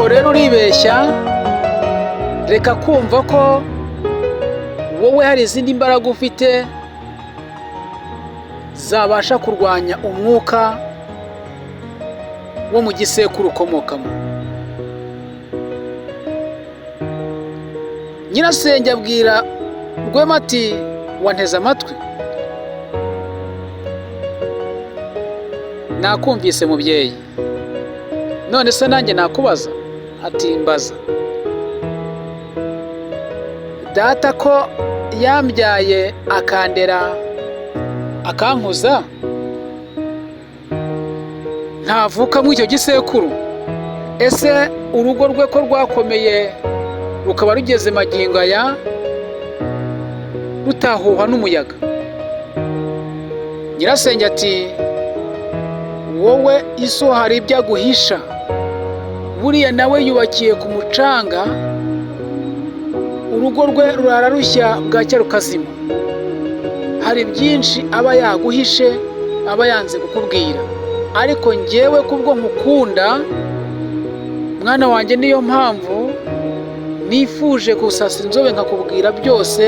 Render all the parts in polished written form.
Aho rero uribeshya. Reka kumva ko wowe hari izindi mbaraga ufite zabasha kurwanya umwuka wo mu gisekuru ukomokamo. Nyirasenge abwira Rwema ati: "Wanteze amatwi?" "Nakumvise, mubyeyi. None se nanjye nakubaza?" Ati: "Mbaza." "Data ko yambyaye, akandera, akankuza, ntavuka muri icyo gisekuru? Ese urugo rwe ko rwakomeye, rukaba rugeze magingo aya rutahuhwa n'umuyaga?" Nyirasenge ati: "Wowe iso hari ibyo aguhisha. Buriya nawe yubakiye ku mucanga, urugo rwe rurara rushya bwacya rukazima. Hari byinshi aba yaguhishe, aba yanze kukubwira. Ariko ngewe kubwo nkukunda, mwana wanjye, niyo mpamvu nifuje gusasa inzobe nkakubwira byose,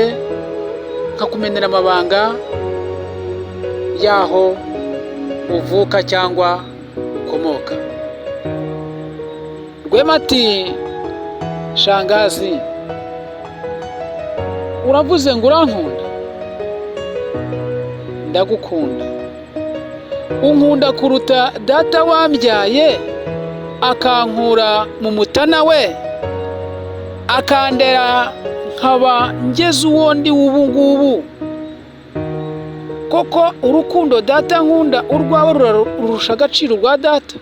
nkakumenera amabanga y'aho uvuka cyangwa ukomoka." Rwema ati: "Shangazi, uravuze ngo urankunda? Ndagukunda. Unkunda kuruta data wambyaye, akankura mu mutana we, akandera, nkaba ngeze uwo ndi ubu ngubu? Koko urukundo data nkunda, urwawe rurusha agaciro urwa data?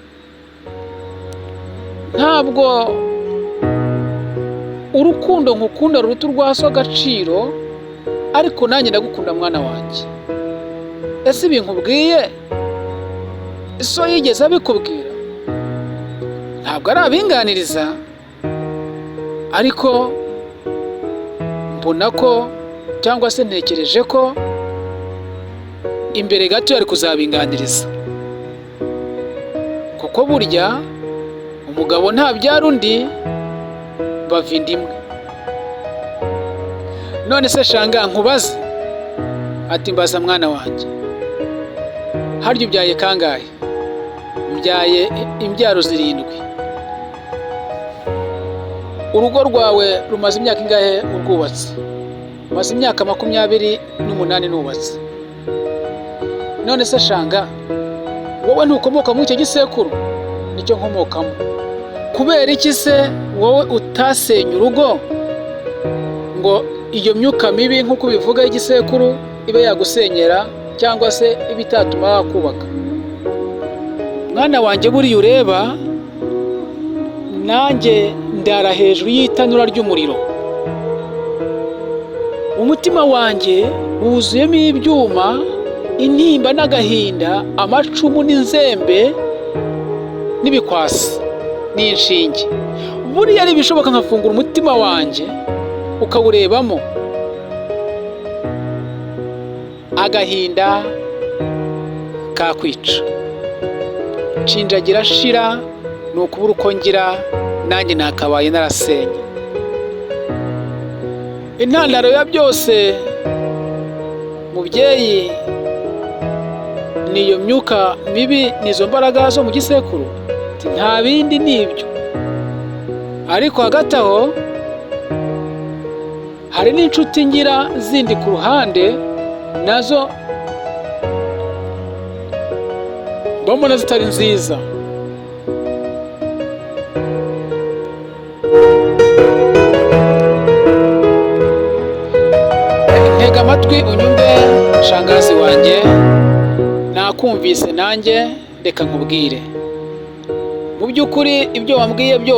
Ntabwo urukundo nkukunda ruruta urwa so agaciro, ariko nanjye ndagukunda, mwana wanjye. Ese ibi nkubwiye so yigeze abikubwira? Ntabwo ari abinganiriza, ariko mbona ko, cyangwa se ntekereje ko imbere gato yari kuzabinganiriza, kuko burya umugabo ntabyara undi, bava inda imwe. None se shanga, nkubaze?" Ati: "Mbaza, mwana wanjye." "Harya ubyaye kangahe?" "Mbyaye imbyaro 7." "Urugo rwawe rumaze imyaka ingahe urwubatse?" "Maze imyaka 28 nubatse." "None se shanga, wowe ntukomoka muri icyo gisekuru?" "Nicyo nkomokamo." "Kubera iki se wowe utasenya urugo ngo iyo myuka mibi, nk'uko ubivuga, y'igisekuru ibe yagusenyera, cyangwa se ibe itatuma wakubaka?" "Mwana wanjye, buriya ureba nanjye ndara hejuru y'itanura ry'umuriro. Umutima wanjye wuzuyemo ibyuma, intimba n'agahinda, amacumu n'inzembe n'ibikwasi n'inshinge. Buriya ari ibishoboka nkafungura umutima wanjye ukawurebamo, agahinda kakwica. Nshinjagira shira, ni ukubura uko ngira, nanjye nakabaye narasenye. Intandaro ya byose, mubyeyi, ni iyo myuka mibi, ni izo mbaraga zo mu gisekuru. Nta bindi, ni ibyo. Ariko hagati aho hari n'inshuti ngira zindi ku ruhande, nazo mbona zitari nziza." Ntega amatwi unyumve, shangazi wanjye. Nakumvise nanjye, reka nkubwire. Mu by'ukuri ibyo wambwiye byose